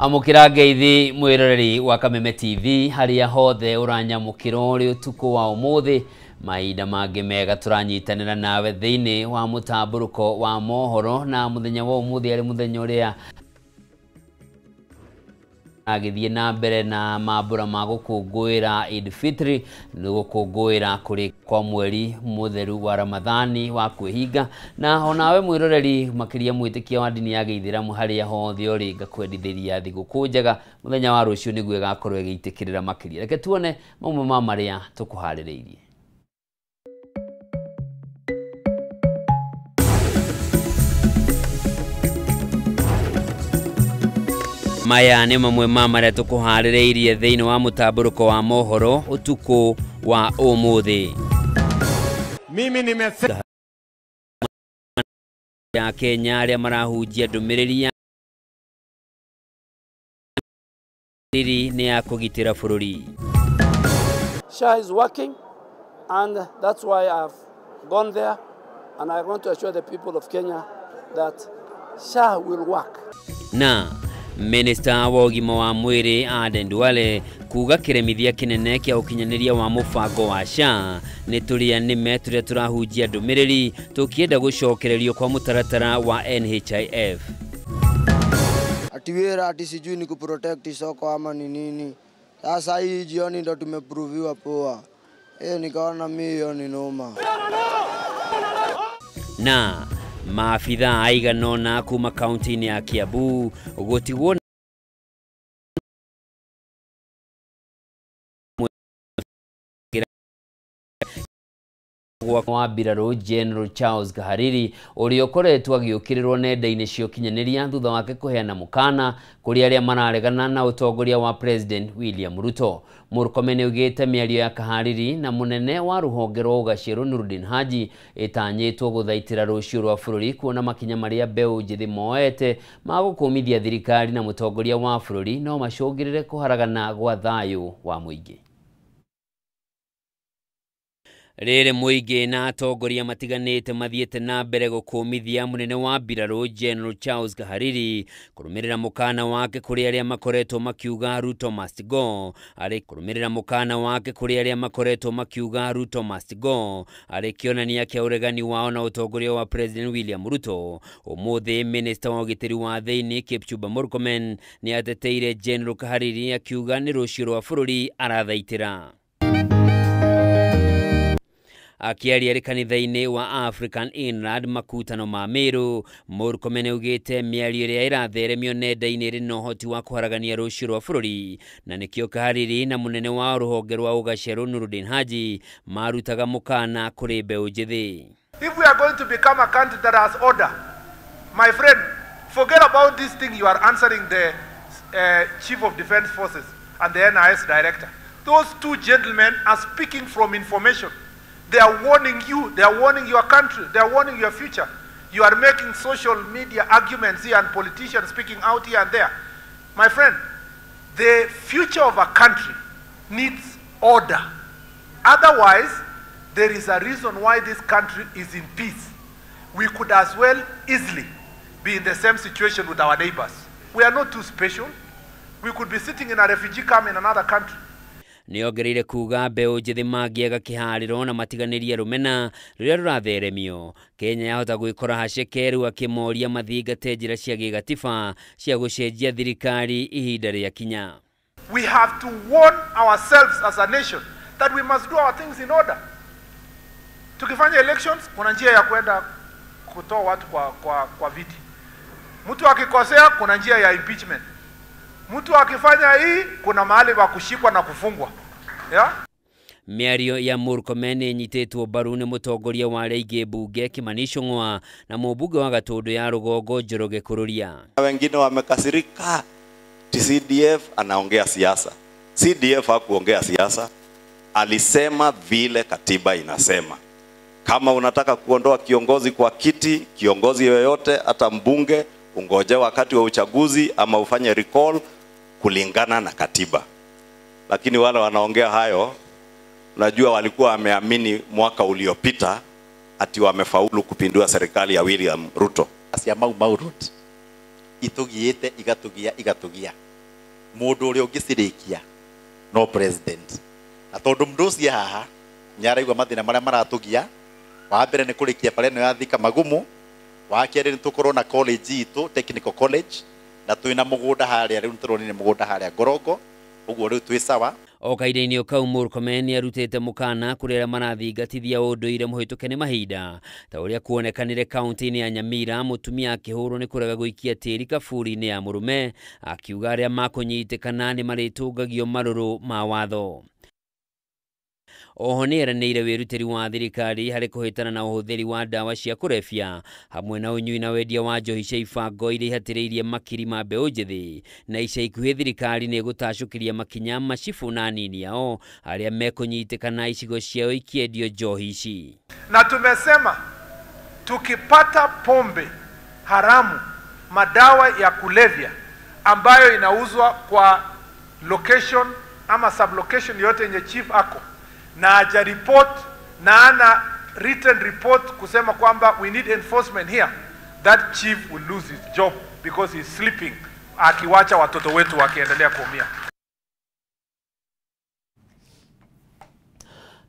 Amũkĩra ngeithi mwĩroreri wa Kameme TV harĩa hothe ũranyamũkĩra ũrĩ ũtukũ wa ũmũthĩ mahinda mangĩ mega tũranyitanĩra nawe thĩinĩ wa mũtambũrũko wa mohoro na mũthenya wa ũmũthĩ arĩ mũthenya ũrĩa agĩthiĩ na mbere na mambura ma gũkũngũĩra Eid Fitri nĩ gũkũngũĩra kũrĩ kwa mweri mũtheru wa Ramadhani wa kwĩhinga na onawe mwĩroreri makĩria mwĩtĩkia wa ndini ya gĩithĩramu harĩa hothe ũrĩ ngakwendithĩria thigũkũ njega mũthenya wa rũciũ nĩguo ĩgakorwo ĩgĩitĩkĩrĩra makĩria. Reke tuone mamwe ma marĩa tũkũharĩrĩirie. Maya nĩ mamwe ma marĩa tũkũharĩrĩirie thĩinĩ wa mũtambũrũko wa mohoro ũtukũ wa ũmũthĩ. Mimi nimesema ya Kenya arĩa marahunjia ndũmĩrĩri ya nĩ ya kũgitĩra bũrũri. SHA is working and that's why I've gone there and I want to assure the people of Kenya that SHA will work. Na Minister wa ũgima wa mwĩrĩ Aden Duale kuga kĩremithia kĩnene kĩa ũkinyanĩria wa mũbango wa SHA nĩ tũrĩa nĩme tũrĩa tũrahunjia ndũmĩrĩri tũkĩenda gũcokererio kwa mũtaratara wa NHIF. Ati wera ati sijui ni kuprotect soko ama ni nini. Sasa hii jioni ndo tumeproviwa poa. Nikaona mimi hiyo ni noma. Na maafitha aigana ũna kuma kaunti-inĩ ya Kiambu gũtigwo wa mbirarũ General Charles Kahariri ũrĩa ũkoretwo agĩũkĩrĩrwo nenda-inĩ cia ũkinyanĩria thutha wake kũheana mũkana kũrĩ arĩa mararegana na ũtongoria wa President William Ruto. Murkomen nĩaugĩte mĩario ya Kahariri na mũnene wa rũhonge rwa ũgacerũ Nurdin Haji ĩtanyĩtwo gũthaitĩra rũciũ rwa bũrũri kuona makinya marĩa mbeũ njĩthĩ moete ma gũkũmithia thirikari na mũtongoria wa bũrũri no macũngĩrĩre kũharagana gwa thayũ wa mũingĩ. Rĩrĩ mũingĩ na atongoria matiganĩte mathiĩte na mbere gũkũmithia mũnene wa mbirarũ General Charles Kahariri kũrũmĩrĩra mũkana wake kũrĩ arĩa makoretwo makiuga Ruto must go arĩ kũrũmĩrĩra mũkana wake kũrĩ arĩa makoretwo makiuga Ruto must go arĩ kĩonania kĩa ũregani wao na ũtongoria wa President William Ruto. Ũmũthĩ Minister wa ũgitĩri wa thĩinĩ Kipchumba Murkomen nĩ ateteire General Kahariri akiuga nĩ rũciũ rwa bũrũri arathaitĩra. Akiaria arĩ kanitha-inĩ wa African Inland makutano ma Meru, Murkomen augĩte mĩario ĩrĩa ĩratheremio nenda-inĩ ĩrĩ na ũhoti wa kũharagania rũciũ rwa bũrũri na nĩkĩo Kahariri na mũnene wa rũhonge rwa ũgacerũ Nurdin Haji marutaga mũkana kũrĩ mbeũ njĩthĩ. If we are going to become a country that has order, my friend, forget about this thing you are answering the Chief of Defense Forces and the NIS director. Those two gentlemen are speaking from information. They are warning you, they are warning your country, they are warning your future. You are making social media arguments here and politicians speaking out here and there. My friend, the future of a country needs order. Otherwise, there is a reason why this country is in peace. We could as well easily be in the same situation with our neighbors. We are not too special. We could be sitting in a refugee camp in another country. Nĩongereire kuga mbeũ njĩthĩ mangĩaga kĩharĩro na matiganĩrie rũmena rũrĩa rũratheremio Kenya yahota gwĩkora hacekeru akĩmoria mathingate njĩra cia gĩgatiba cia gũcenjia thirikari ihinda rĩakinya. We have to warn ourselves as a nation that we must do our things in order. Tukifanya elections, kuna njia ya kwenda kutoa watu kwa viti. Mtu akikosea, kuna njia ya impeachment. Mtu akifanya hii kuna mahali pa kushikwa na kufungwa. Yeah? Mĩario ya Murkomen ĩnyitĩtwo mbaru nĩ mũtongoria wa arĩa aingĩ mbunge Kimani Ichung'wa na mũmbunge wa Gatũndũ ya Rũgongo Njoroge Kururia. Wengine wamekasirika CDF anaongea siasa. CDF hakuongea siasa, alisema vile katiba inasema. Kama unataka kuondoa kiongozi kwa kiti, kiongozi yoyote hata mbunge, ungoje wakati wa uchaguzi ama ufanye recall kulingana na katiba. Lakini wale wanaongea hayo, unajua walikuwa wameamini mwaka uliopita ati wamefaulu kupindua serikali ya William Ruto. Asia Mau Mau Road itugiite igatugia igatugia. Mundu uria ungicirikia no president. Na tondu mundu ucio haha niaraigua mathina maria maratugia. Wa mbere ni kurikia bara ino ya Thika Magumu, wa keri ni tukorwo na college itu technical college, na twina mugunda haria riu turonire mugunda haria Ngorongo, uguo riu twi sawa. O kahinda-inĩ o kau Murkomen nĩarutĩte mũkana kũrĩ arĩa marathingatithia ũndũire mũhĩtũke nĩ mahinda ta ũrĩa kuonekanire kaunti-inĩ ya Nyamira mũtumia akĩhũrwo nĩ kũrega gũikia tĩri kaburi-inĩ ya mũrũme, akiuga arĩa makũnyitĩkana nĩ marĩtũngagio marũrũ ma watho. Oho nĩeranĩire wĩrutĩri wa thirikari harĩ kũhĩtana na ũhũthĩri wa ndawa cia kũrebia hamwe na ũnyui na wendia wa njohi cia ibango iria ihatĩrĩirie makiri ma mbeũ njĩthĩ, na ica ikuhĩ thirikari nĩ ĩgũtacũkĩria makinya macibũ na anini ao arĩa mekũnyitĩkana icigo ciao ikiendio njohi ici. Na tumesema tukipata pombe haramu, madawa ya kulevya ambayo inauzwa kwa location ama sublocation yote yenye chief ako na haja report na ana written report kusema kwamba we need enforcement here, that chief will lose his job because he's sleeping, akiwacha watoto wetu wakiendelea kuumia.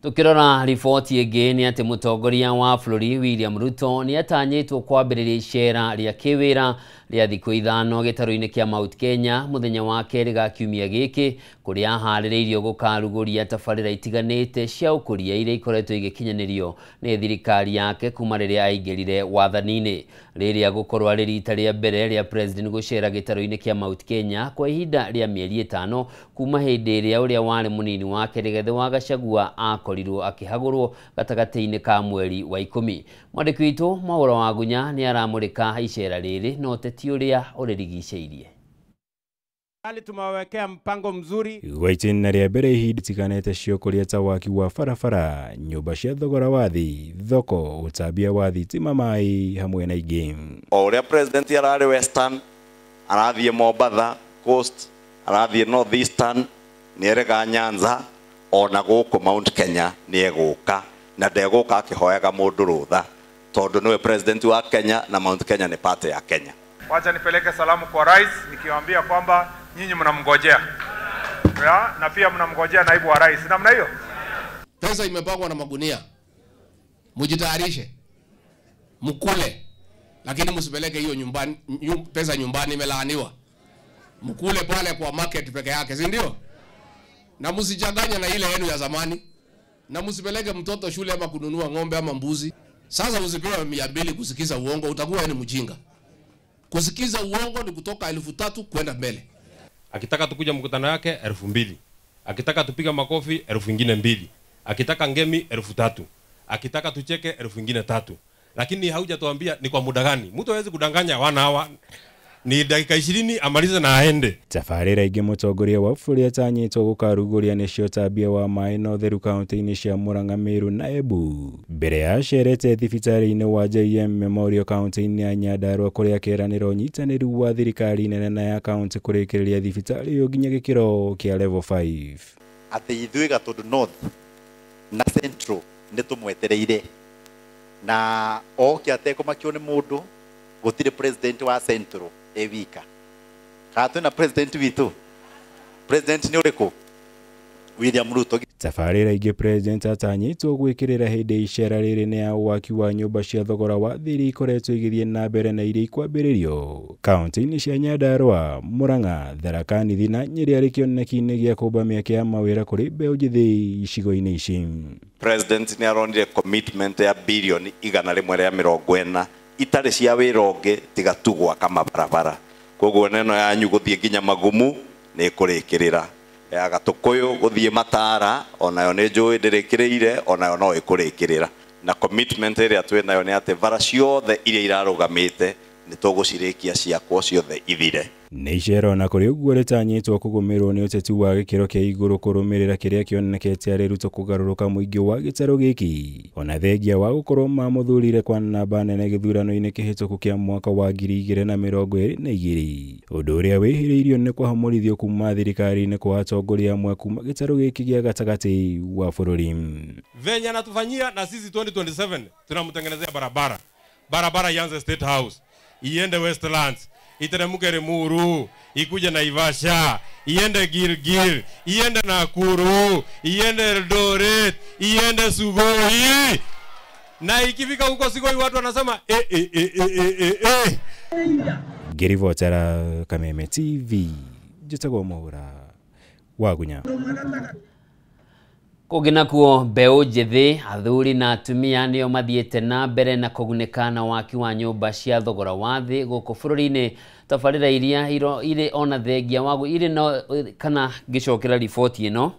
Tukirora riboti ĩngĩ nĩ atĩ mũtongoria wa bũrũri William Ruto nĩ atanyĩtwo kwambĩrĩria icera rĩa kĩwĩra rĩa thikũ 5 gĩtarũ-inĩ kĩa Mount Kenya mũthenya wa kerĩ ga kiumia gĩkĩ, kũrĩa aharĩrĩirio gũkarugũria tabarĩra itiganĩte cia ũkũria iria ikoretwo igĩkinyanĩrio nĩ thirikari yake kuma rĩrĩa aingĩrire wathani-inĩ. Rĩrĩa gũkorwo arĩ rita rĩa mbere rĩa president gũcera gĩtarũ-inĩ kĩa Mount Kenya kwa ihinda rĩa mĩeri 5 kuma hĩndĩ ĩrĩa ũrĩa warĩ mũnini wake Rigathĩ wa Gachagua akorirwo akĩhagũrwo gatagatĩ-inĩ ka mweri wa 10. Mwandĩki witũ Mwaũra wa Gunya nĩ aramũrĩka icera rĩrĩ na ũteti ũrĩa ũrĩrigicĩirie. Tumewekea mpango mzuri gwa itĩna rĩa mbere ihinda itiganĩte cia ũkũria ta waki wa barabara, nyũmba cia thogora wa thĩ, thoko, ũtambia wa thitima, maĩ hamwe na ingĩ. O ũrĩa president ararĩ Western, arathiĩ Mombatha Coast, arathiĩ North Eastern, nĩerega Nyanza, ona gũkũ Mount Kenya nĩegũka, na ndegũka akĩhoyaga mũndũ rũtha tondũ nĩwe president wa Kenya na Mount Kenya nĩ part ya Kenya. Wacha nipeleke salamu kwa rais nikiwaambia kwamba nyinyi mnamngojea. Na pia mnamngojea naibu wa rais. Namna hiyo. Pesa imepangwa na magunia. Mujitayarishe. Mkule. Lakini msipeleke hiyo nyumbani, pesa nyumbani imelaaniwa. Mkule pale kwa market peke yake, si ndio? Na msichanganye na ile yenu ya zamani. Na msipeleke mtoto shule ama kununua ng'ombe ama mbuzi. Sasa usipewe 200 kusikiza uongo, utakuwa ni mjinga. Kusikiza uongo ni kutoka 3000 kwenda mbele. Akitaka tukuja mkutano yake 2000. Akitaka tupiga makofi 2002. Akitaka ngemi 3000. Akitaka tucheke 2003. Lakini haujatuambia ni kwa muda gani. Mtu hawezi kudanganya wana hawa. Ni dakika 20 amalize na aende. Tabarĩra ingĩ mũtongoria wa bũrũri atanyĩtwo gũkarugũria nĩcio ũtambia wa maĩ na ũtheru kaunti-inĩ cia Murang'a, Meru na Embu. Mbere ya acerete thibitarĩ-inĩ wa JM Memorial kaunti-inĩ ya Nyandarua kũrĩa akeranĩra ũnyitanĩri wa thirikari nene na ya kaunti kũrĩkĩrĩria thibitarĩ ĩyo nginya gĩkĩro kĩa level 5. Atĩ ithuĩ Gatũndũ North na Central nĩ tũmwetereire na oke atekũmakio nĩ mũndũ, gũtirĩ president wa Central ewika. Kana twĩna president witũ? President nĩ ũrĩkũ? William Ruto. Tabarĩra ingĩ president atanyĩtwo gwĩkĩrĩra hĩndĩ icera rĩrĩ nĩ ya waki wa nyũmba cia thogora wa thĩ iria ikoretwo igĩthiĩ na mbere na iria ikwambĩrĩrio kaunti-inĩ cia Nyandarua, Murang'a, Tharaka Nithi na Nyĩrĩ arĩ kĩoneki-inĩ gĩa kũmba mĩeke ya mawĩra kũrĩ mbeũ njĩthĩ icigo-inĩ ici. President nĩ aronire commitment ya bilioni 140 itarĩ cia wĩra ũngĩ tiga tu gwaka mabarabara. Koguo neno yanyu gũthiĩ nginya Magumu nĩ ĩkũrĩkĩrĩra, ya Gatũkũyũ gũthiĩ Matara onayo nĩ njũĩ ndĩrĩkĩrĩire, onayo no ĩkũrĩkĩrĩra. Na commitment ĩrĩa twĩ nayo nĩ atĩ bara ciothe iria irarũgamĩte nĩ tũgũcirĩkia ciakwo ciothe ithire. Nĩ icera ona kũrĩ ũguo rĩtanyĩtwo kũgũmĩrwo nĩ ũteti wa gĩkĩro kĩa igũrũ kũrũmĩrĩra kĩrĩa kĩonekete arĩ Ruto kũgarũrũka mũingĩ wa gĩtarũ gĩkĩ, ona thengia wa gũkorwo mamũthurire kwa namba nene gĩthurano-inĩ kĩhĩtũku kĩa mwaka wa 2022, ũndũ ũrĩa wĩhĩrĩirio nĩ kũhamũrithio kuma thirikari-inĩ kwa atongoria amwe kuma gĩtarũ gĩkĩ gĩa gatagatĩ wa bũrũri. Venye anatufanyia na sisi 2027 tunamtengenezea barabara. Barabara ianze State House, iende Westlands, iteremke Limuru, ikuje Naivasha, iende Gilgil, iende Nakuru, iende Eldoret, iende Sugoi. Na ikifika huko Sugoi watu wanasema e e e e e e e. Ngĩribotera Kameme TV, njĩtagwo Mwaura Wagunya. Kũngĩ nakuo mbeũ njĩthĩ, athuri na atumia nĩo mathiĩte na mbere na kũgunĩka na waki wa nyũmba cia thogora wa thĩ gũkũ bũrũri-inĩ. Tabarĩra iria irĩ ona thengia wa irĩ no kana ngĩcokera riboti ĩno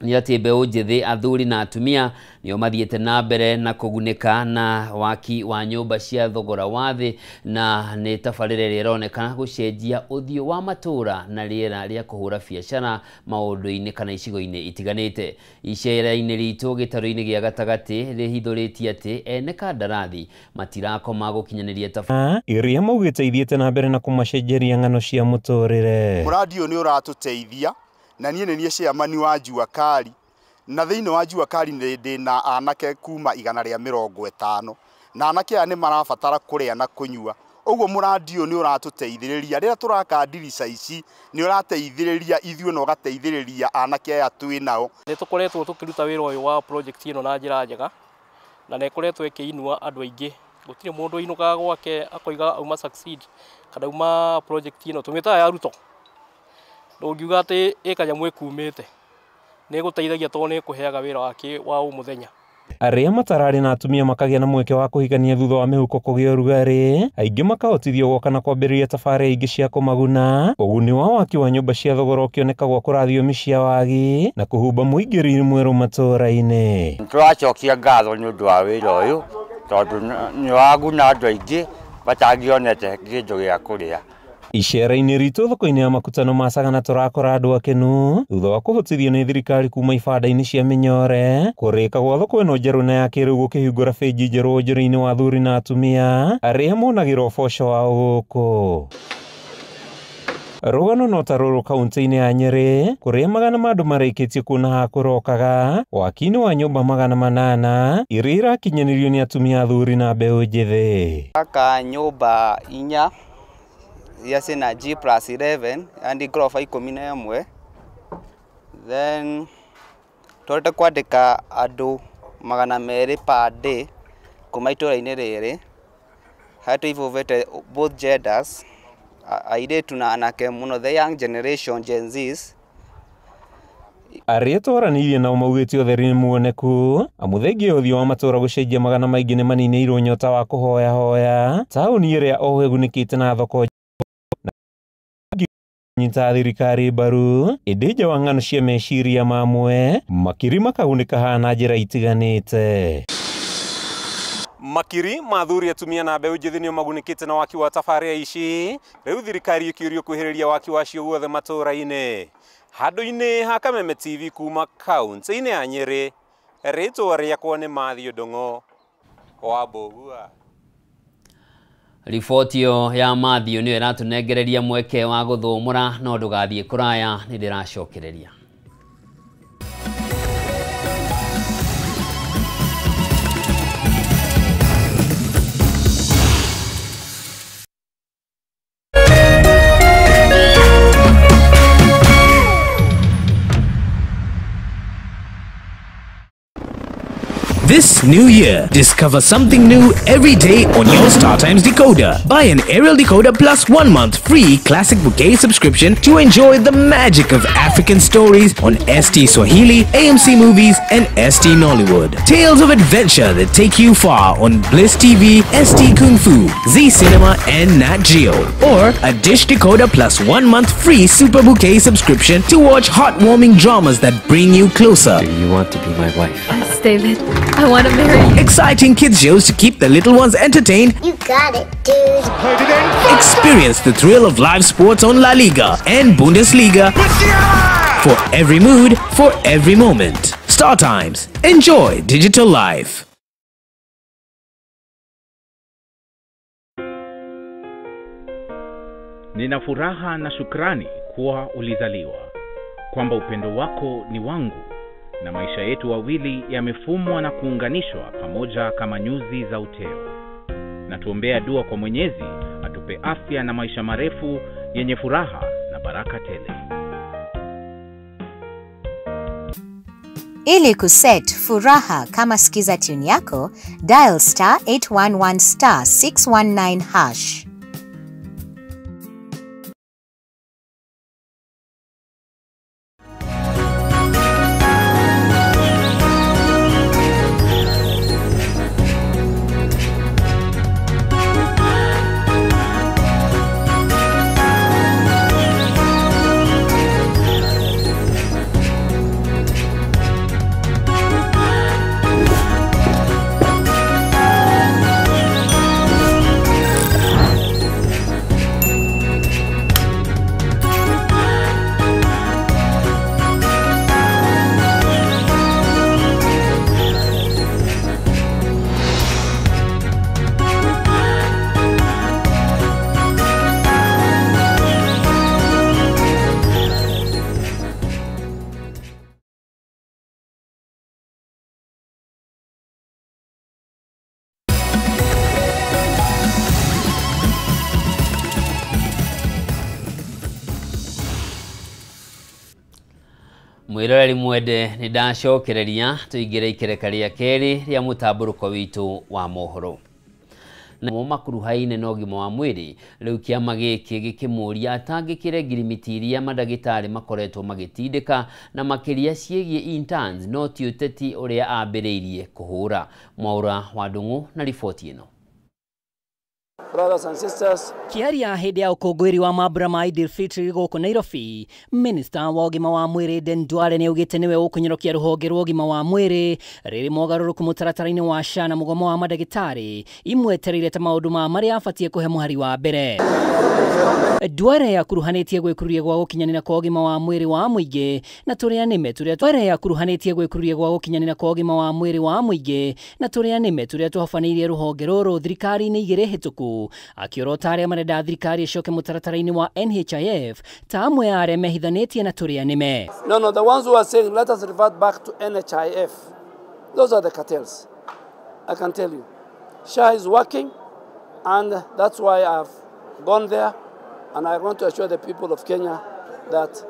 nĩ atĩ mbeũ njĩthĩ, athuri na atumia nĩo mathiĩte na mbere na kũgunĩka na waki wa nyũmba cia thogora wa thĩ, na nĩ tabarĩra ĩrĩa ĩronekana gũcenjia ũthiũ wa matũũra na rĩera rĩa kũhũra biacara maũndũ-inĩ kana icigo-inĩ itiganĩte. Icera-inĩ ritũ gĩtarũ-inĩ gĩa gatagatĩ rĩhithũrĩtie atĩ ene kandarathi matirakoma gũkinyanĩria tabarĩra iria maugĩte ithiĩte na mbere na kũmacenjeria ng'ano cia mũtũrĩre. Mũradi ũyũ nĩ ũratũteithia na niĩ nĩ niĩ chairman wa Jua Kali, na thĩinĩ wa Jua Kali ndĩ na anake kuma 150, na anake aya nĩ marabatara kũrĩa na kũnyua. Ũguo mũradi ũyũ nĩ ũratũteithĩrĩria rĩrĩa tũraka ndirica ici, nĩ ũrateithĩrĩria ithuĩ na ũgateithĩrĩria anake aya twĩ nao. Nĩ tũkoretwo tũkĩruta wĩra ũyũ wa project ĩno na njĩra njega, na nĩ ĩkoretwo ĩkĩinua andũ aingĩ. Gũtirĩ mũndũ ũinũkaga gwake akoiga auma succeed kana auma project ĩno tũmĩtaga ya Ruto. Ndũngiuga atĩ ĩ kanyamũ ĩkumĩte, nĩ ĩgũteithagia tondũ nĩ ĩkũheaga wĩra wake wa o mũthenya. Arĩa matararĩ na atumia makagĩa na mweke wa kũhikania thutha wa mĩhuko kũgĩa ũrugarĩ, aingĩ makahotithio gwoka na kwambĩrĩria tabarĩra ingĩ cia kũmaguna. Ũguni wa waki wa nyũmba cia thogora ũkĩoneka gwakũra thiomi cia wagi na kũhumba mũingĩ riri mwerũ matũũra-inĩ. Tũracokia ngatho nĩ ũndũ wa wĩra ũyũ tondũ nĩ waguna andũ aingĩ matangĩonete kĩndũ gĩa kũrĩa. Icera-inĩ ritũ thoko-inĩ ya makutano ma Sagana tũrakora andũ akenu thutha wa kũhotithio nĩ thirikari kuma ibanda-inĩ cia Mĩnyore kũrĩka gwa thoko ĩno njerũ na ya kĩrĩu gũkĩhingũra benji njerũ njĩra-inĩ wa athuri na atumia arĩa monagĩra ũboco wao gũkũ. Rũgano no ta rũrũ kaunti-inĩ ya Nyĩrĩ kũrĩa magana ma andũ marĩkĩtie kuona ha kũrokaga waki-inĩ wa nyũmba 800 iria irakinyanĩrio nĩ atumia, athuri na mbeũ njĩthĩ. Aka nyũmba inya iria ciĩna G+11 yani ngoroba 11, then tũhote kwandĩka andũ 200 per day kuma itũra-inĩ rĩrĩ, harĩa tũivũvĩte both genders, airĩtu na anake mũno, the young generation, Gen Zs. Arĩa twaranĩirie nao maugĩte ũtheri nĩ muoneku amu thengia ũthiũ wa matũũra gũcenjia magana maingĩ nĩ maninĩirwo nyota wa kũhoyahoya taũni ĩrĩa oho ĩgunĩkĩte na thoko nyita thirikari mbaru ĩndĩ nja wa ng'ano cia meciria mamwe makiri makagunĩka haha na njĩra itiganĩte. Makiri ma athuri, atumia na mbeũ njĩthĩ nĩo magunĩkĩte na waki wa tabarĩra ici, rĩu thirikari ĩkĩũrio kwĩhĩrĩria waki wacio guothe matũũra-inĩ. Handũ-inĩ ha Kameme TV kuma kaunti-inĩ ya Nyĩrĩ, rĩtwa rĩakwa nĩ Matthew Ndung'u wa Mbũgua. Riboti ĩyo ya Matthew nĩyo ĩratũnengereria mweke wa gũthũmũra, no ndũgathiĩ kũraya, nĩ ndĩracokereria. This new year, discover something new every day on your StarTimes decoder. Buy an aerial decoder plus 1 month free Classic Bouquet subscription to enjoy the magic of African stories on ST Swahili, AMC Movies and ST Nollywood. Tales of adventure that take you far on Bliss TV, ST Kung Fu, Z Cinema and Nat Geo. Or a Dish decoder plus 1 month free Super Bouquet subscription to watch heartwarming dramas that bring you closer. Do you want to be my wife? Yes, David. I want to marry you. Exciting kids shows to keep the little ones entertained. You got it, dude. Experience the thrill of live sports on La Liga and Bundesliga. For every mood, for every moment. Star Times. Enjoy digital life. Nina furaha na shukrani kuwa ulizaliwa, kwamba upendo wako ni wangu na maisha yetu wawili yamefumwa na kuunganishwa pamoja kama nyuzi za uteo. Na tuombea dua kwa Mwenyezi atupe akupe afya na maisha marefu yenye furaha na baraka tele. Ili kuset Furaha kama skiza tune yako, dial star 811 star 619 hash. Mwiroreri mwende nĩ ndacokereria tũingĩre ikereka rĩa kerĩ rĩa mũtambũrũko witũ wa mohoro namo makuruhaine na ũgima wa mwĩrĩ. Rĩu kĩama gĩkĩ gĩkĩmũria atangĩkĩre ngirimiti iria mandagĩtarĩ makoretwo magĩtindĩka na makĩria ciĩgiĩ interns no ti ũteti ũrĩa ambĩrĩirie kũhũra. Mwaura wa Ndung'u na riboti ĩno. Brothers and sisters. Kiaria hĩndĩ ya ũkũngũĩri wa mambura ma Eid al-Fitr gũkũ Nairobi, Minister wa ũgima wa mwĩrĩ Aden Duale nĩaugĩte nĩwe ũkũnyorokia rũhonge rwa ũgima wa mwĩrĩ rĩrĩ mogarũrũku mũtaratara-inĩ wa SHA na mũgomo wa mandagĩtarĩ imwetereire ta maũndũ ma marĩa abatiĩ kũhe mũhari wa mbere. Duale yakuruhanĩtie gwĩkururia gwa gũkinyanĩra kwa ũgima wa mwĩrĩ wa mũingĩ na tũrĩa nĩme tũrĩa Duale yakuruhanĩtie gwĩkururia gwa gũkinyanĩra kwa ũgima wa mwĩrĩ wa mũingĩ na tũrĩa nĩme tũrĩa tũhobanĩirie rũhonge rũrũ thirikari-inĩ igĩrĩ hĩtũku, akĩorota arĩa marenda thirikari ĩcoke mũtaratara-inĩ wa NHIF ta amwe a arĩa mehithanĩtie na tũrĩa nĩme. No, the ones who are saying let us revert back to NHIF, those are the cartels. I can tell you, SHA is working, and that's why I've gone there, and I want to assure the people of Kenya that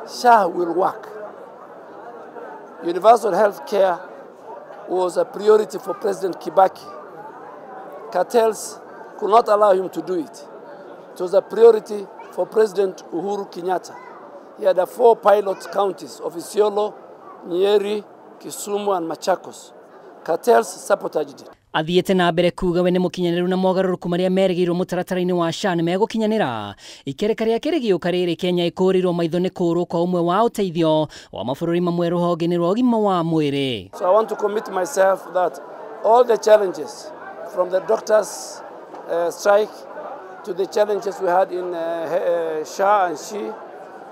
SHA will work. Universal health care was a priority for President Kibaki. Cartels could not allow him to do it. It was a priority for President Uhuru Kenyatta. He had 4 pilot counties of Isiolo, Nyeri, Kisumu, and Machakos. Cartels sabotaged it. Athiĩte na mbere kuga we nĩ mũkinyanĩru na mogarũrũku marĩa merĩgĩirwo mũtaratara-inĩ wa SHA nĩ megũkinyanĩra. Ikereka rĩa kerĩ gĩũka rĩrĩ Kenya ĩkũrĩirwo maitho nĩ kũũrwo kwa ũmwe wa ũteithio wa mabũrũri mamwe rũhonge-inĩ rwa ũgima wa mwĩrĩ. So I want to commit myself that all the challenges from the doctors strike to the challenges we had in SHA and SHE,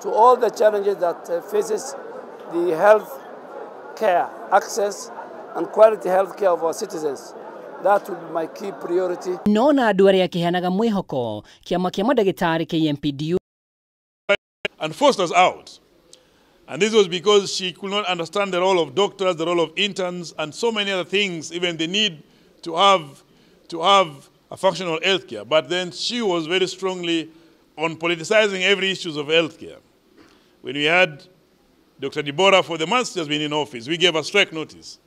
to all the challenges that faces the health care access and quality health care of our citizens. That will be my key priority. No na andũ arĩa akĩheanaga mwĩhoko kĩama kĩa mandagĩtarĩ KMPDU and forced us out. And this was because she could not understand the role of doctors, the role of interns, and so many other things, even the need to have a functional healthcare. But then she was very strongly on politicizing every issue of healthcare. When we had Dr. Deborah, for the months she has been in office, we gave a strike notice.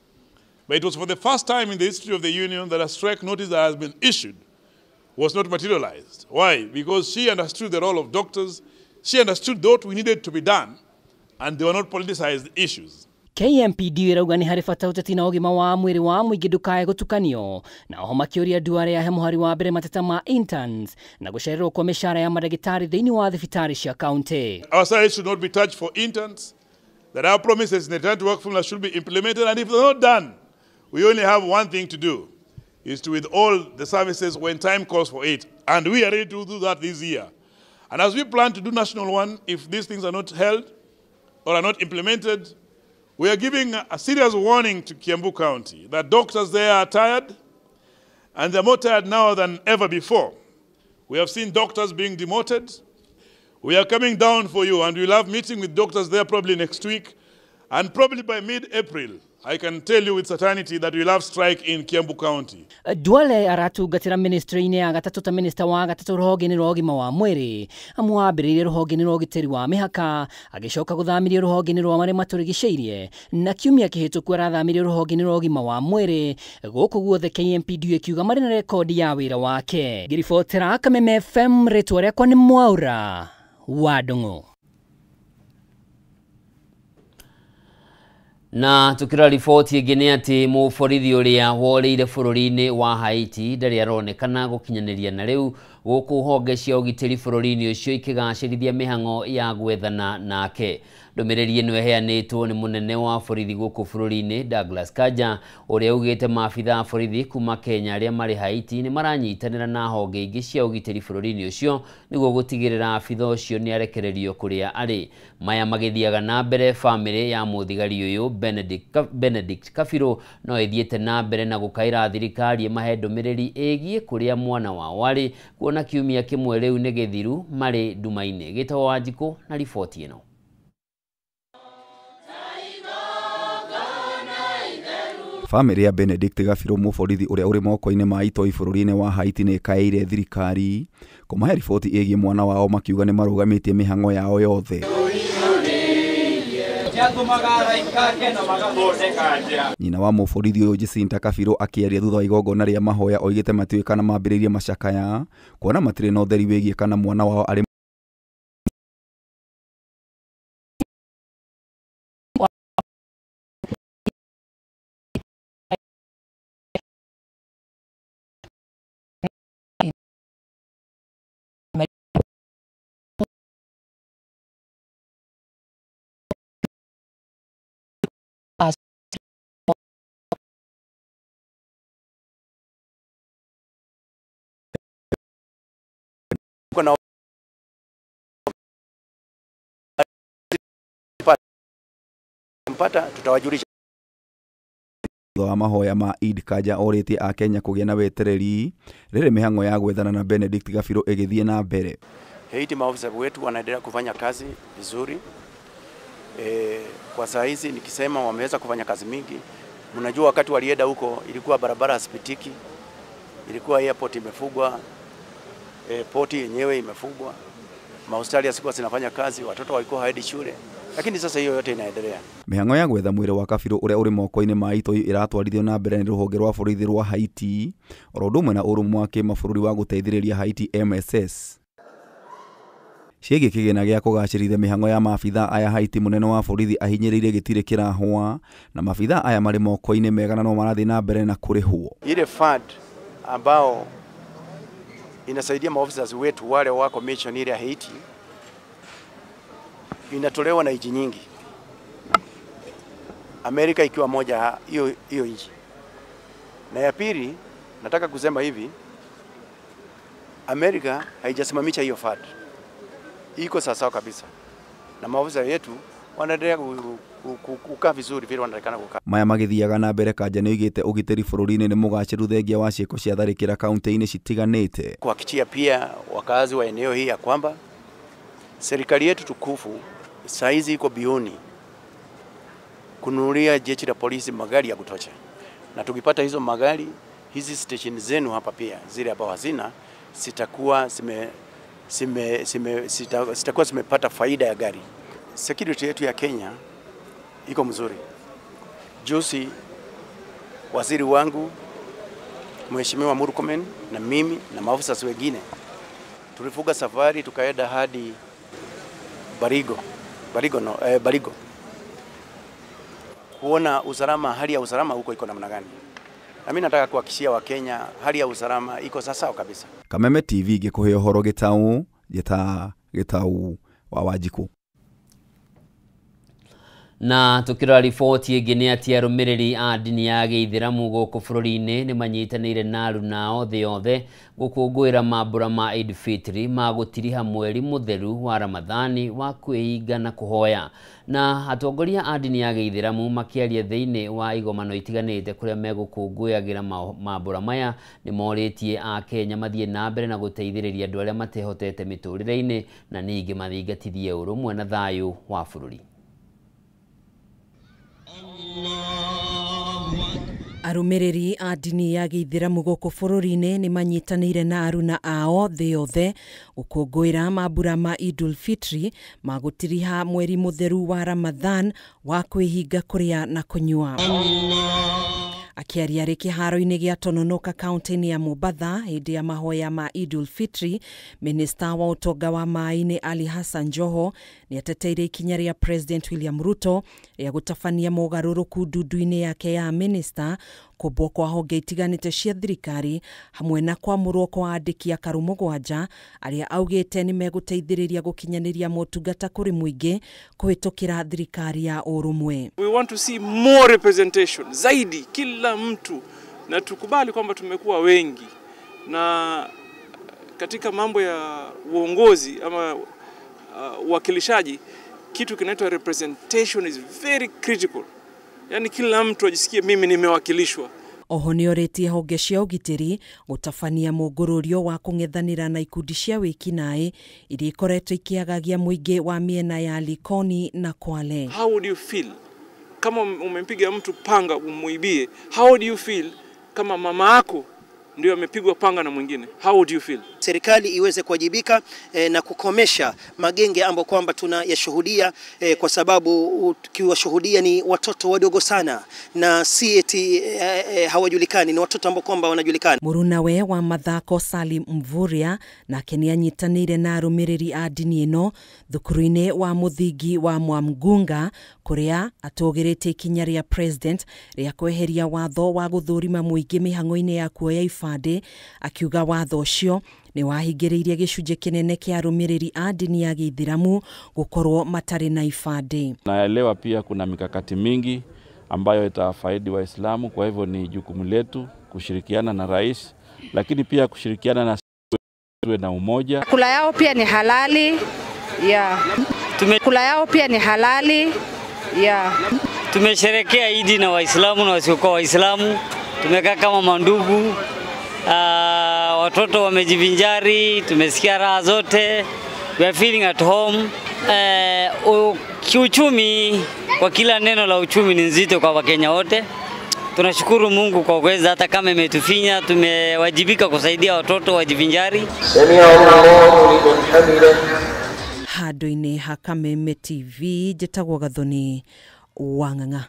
But it was for the first time in the history of the union that a strike notice that has been issued was not materialized. Why? Because she understood the role of doctors, she understood what we needed to be done, and they were not politicized issues. KMPD ĩrauga nĩ harĩ bata ũteti na ũgima wa mwĩrĩ wa mũingĩ ndũkae gũtukanio, na oho makĩũria Duale ahe mũhari wa mbere mateta ma interns na gũcererwo kwa mĩcara ya mandagĩtarĩ thĩinĩ wa thibitarĩ cia kaunti. Our salaries should not be touched for interns, that our promises in the return to work formula should be implemented, and if they're not done, we only have one thing to do, is to withhold the services when time calls for it. And we are ready to do that this year. And as we plan to do national one, if these things are not held or are not implemented, we are giving a serious warning to Kiambu County that doctors there are tired, and they're more tired now than ever before. We have seen doctors being demoted. We are coming down for you, and we'll have meeting with doctors there probably next week. And probably by mid-April, I can tell you with certainty that we'll have strike in Kiambu County. Duale aratungatĩra ministry-inĩ ya gatatũ ta minister wa gatatũ rũhonge-inĩ rwa ũgima wa mwĩrĩ, amu ambĩrĩirie rũhonge-inĩ rwa ũgitĩri wa mĩhaka, agĩcoka gũthamirio rũhonge-inĩ rwa marĩa matũrigicĩirie, na kiumia kĩhĩtũku arathamirio rũhonge-inĩ rwa ũgima wa mwĩrĩ. Gũkũ guothe KMPDU ĩkiuga marĩ na rekondi ya wĩra wake. Ngĩribotera Kameme FM, rĩtwa rĩakwa nĩ Mwaura wa Ndung'u. Na tukira riboti ĩngĩ nĩ atĩ mũborithi ũrĩa worĩire bũrũri-inĩ wa Haiti ndarĩ aronekana gũkinyanĩria na rĩu gũkũ honge cia ũgitĩri bũrũri-inĩ ũcio ikĩgacĩrithia mĩhang'o ya gwethana nake. Ndũmĩrĩri ĩno ĩheanĩtwo nĩ mũnene wa borithi gũkũ bũrũri-inĩ Douglas Kanja, ũrĩa ugĩte maabitha a borithi kuma Kenya arĩa marĩ Haiti nĩ maranyitanĩra na honge ingĩ cia ũgitĩri bũrũri-inĩ ũcio nĩguo gũtigĩrĩra abitha ũcio nĩ arekererio kũrĩa arĩ. Maya magĩthiaga na mbere, bamĩrĩ ya mũthigari ũyũ Benedict Kabirũ no ĩthiĩte na mbere na gũkaĩra thirikari ĩmahe ndũmĩrĩri ĩgiĩ kũrĩa mwana wao arĩ, kuona kiumia kĩmwe rĩu nĩ gĩthiru marĩ nduma-inĩ. Gĩtagwo Wanjikũ na riboti ĩno. Bamĩrĩ ya Benedict Kabirũ, mũborithi ũrĩa ũrĩ moko-inĩ ma itoi bũrũri-inĩ wa Haiti, nĩ ĩkaĩire thirikari kũmahe riboti ĩgiĩ mwana wao, makiuga nĩ marũgamĩtie mĩhang'o yao yothe. Nyina wa mũborithi ũyũ Jacinta Kabirũ akĩaria thutha wa igongona rĩa mahoya oigĩte matiũĩ kana mambĩrĩirie macakaya kuona matirĩ na ũtheri wĩgiĩ kana mwana wao arĩ mpata tutawajulisha. Thutha wa mahoya ma Eid, Kanja orĩtie a Kenya kũgĩa na wetereri rĩrĩ mĩhang'o ya gwethana na Benedict Kabirũ ĩgĩthiĩ na mbere. Haiti maofisa wetu wanaendelea kufanya kazi vizuri. Kwa saa hizi nikisema wameweza kufanya kazi mingi. Mnajua wakati walienda huko ilikuwa barabara hazipitiki, ilikuwa airport imefungwa, poti yenyewe imefungwa, mahospitali yasikuwa zinafanya kazi, watoto walikuwa haendi shule. Lakini sasa hiyo yote inaendelea. Mĩhang'o ya gwetha mwĩrĩ wa Kabirũ ũrĩa ũrĩ moko-inĩ ma itoi ĩratwarithio na mbere nĩ rũhonge rwa borithi rwa Haiti oro ũndũ ũmwe na ũrũmwe wa kĩmabũrũri wa gũteithĩrĩria Haiti MSS. Ciĩgiĩ kĩgĩna gĩa kũgacĩrithia mĩhang'o ya maabitha aya Haiti, mũnene wa borithi ahinyĩrĩirie gĩtirĩ kĩrahũa na maabitha aya marĩ moko-inĩ mega na no marathiĩ na mbere na kũrĩhwo. Ile fund ambao inasaidia maofisa wetu wale wako mission ile ya Haiti inatolewa na nchi nyingi, Amerika ikiwa moja hiyo nchi. Na ya pili nataka kusema hivi, Amerika haijasimamisha hiyo fund, iko sawa kabisa na maofisa yetu wanaendelea kukaa vizuri vile wanaonekana kukaa. Maya magithiaga na mbere, Kanja nĩoigĩte ũgitĩri bũrũri-inĩ nĩ mũgacĩru thengia wa ciĩko cia tharĩkĩra kaunti-inĩ citiganĩte. Kuhakikishia pia wakazi wa eneo hii ya kwamba serikali yetu tukufu saizi iko bioni kununulia jeshi la polisi magari ya kutosha, na tukipata hizo magari, hizi station zenu hapa pia zile ambao hazina sitakuwa sitakuwa zimepata faida ya gari. Security yetu ya Kenya iko mzuri. Juzi waziri wangu Mheshimiwa Murkomen na mimi na maafisa wengine tulifuga safari tukaenda hadi Barigo kuona usalama, hali ya usalama huko iko namna gani. Na mimi nataka kuhakikishia Wakenya hali ya usalama iko sawa kabisa. Kameme TV gikuhe uhoro gitau gitau wa Wanjikũ. Na tukirora riboti ĩngĩ nĩ atĩ arũmĩrĩri a ndini ya gĩithĩramu gũkũ bũrũri-inĩ nĩ manyitanĩire na aruna thĩ yothe gũkũngũĩra mambũra ma Eid Fitri ma gũtiriha mweri mũtheru wa Ramadhani wa kwĩhinga na kũhoya. Na atongoria a ndini ya gĩithĩramu makĩaria thĩinĩ wa igomano itiganĩte kũrĩa megũkũngũyagĩra mambũra maya nĩ morĩtie a Kenya mathiĩ na mbere na gũteithĩrĩria andũ arĩa matehotete mĩtũrĩre-inĩ na ningĩ mathingatithie ũrũmwe na thayũ wa bũrũri. Arũmĩrĩri a ndini ya gĩithĩramu gũkũ bũrũri-inĩ nĩ manyitanĩire na aruna ao thĩ yothe gũkũngũĩra mambura ma Idul Fitri ma gũtiriha mweri mũtheru wa Ramadhan wa kwĩhinga kũrĩa na kũnyua. Akĩaria arĩ kĩharo-inĩ gĩa Tononoka kaunti-inĩ ya Mombatha hĩndĩ ya mahoya ma Idul Fitri, minista wa ũtonga wa maĩ-inĩ Ali Hassan Joho nĩateteire ikinya rĩa President William Ruto rĩa gũtabania mogarũrũku ndundu-inĩ yake ya minista, kũmbwo kwa honge itiganĩte cia thirikari hamwe na kwamũrwo kwa andĩki akaru mũgwanja arĩa augĩte nĩ megũteithĩrĩria gũkinyanĩria motungata kũrĩ mũingĩ kũhĩtũkĩra thirikari ya ũrũmwe. We want to see more representation zaidi, kila mtu, na tukubali kwamba tumekuwa wengi, na katika mambo ya uongozi ama uwakilishaji, kitu kinaitwa representation is very critical. Yani kila mtu ajisikie mimi nimewakilishwa. Oho nĩorĩtie honge cia ũgitĩri gũtabania mũngũrũrio wa kũng'ethanĩra na ikundi cia wĩkinaĩ iria ikoretwo ikĩagagia mũingĩ wa mĩena ya Likoni na Kwale. How would you feel kama umempiga mtu panga umuibie? How would you feel kama mama yako ndio amepigwa panga na mwingine? How would you feel? Serikali iweze kuwajibika na kukomesha magenge ambayo kwamba tunayashuhudia, kwa sababu ukiwashuhudia ni watoto wadogo sana na si eti hawajulikani, ni watoto ambao kwamba wanajulikana. Murunawe wa mathako Salim Mvurya nake nĩanyitanĩire na arũmĩrĩri a ndini ĩno thukuru-inĩ wa mũthingi wa Mwamgunga kũrĩa atũgĩrĩtie ikinya rĩa President rĩa kweheria watho wa gũthũrima mũingĩ mĩhang'o-inĩ ya kuoya ibandĩ, akiuga watho ũcio nĩ wahingĩrĩirie gĩcunjĩ kĩnene kĩa arũmĩrĩri a ndini ya gĩithĩramu gũkorwo matarĩ na ibandĩ. Naelewa pia kuna mikakati mingi ambayo itafaidi Waislamu, kwa hivyo ni jukumu letu kushirikiana na rais, lakini pia kushirikiana na tuwe na umoja. Kula yao pia ni halali ya kula yao pia ni halali ya tumesherekea Idi na Waislamu na wasiokuwa Waislamu, tumekaa kama mandugu. Watoto wamejivinjari, tumesikia raha zote, we are feeling at home. Kiuchumi, kwa kila neno la uchumi ni nzito kwa Wakenya wote. Tunashukuru Mungu kwa kuweza, hata kama imetufinya, tumewajibika kusaidia watoto wajivinjari. Handũ-inĩ ha Kameme TV, njĩtagwo Gathoni Wang'ang'a.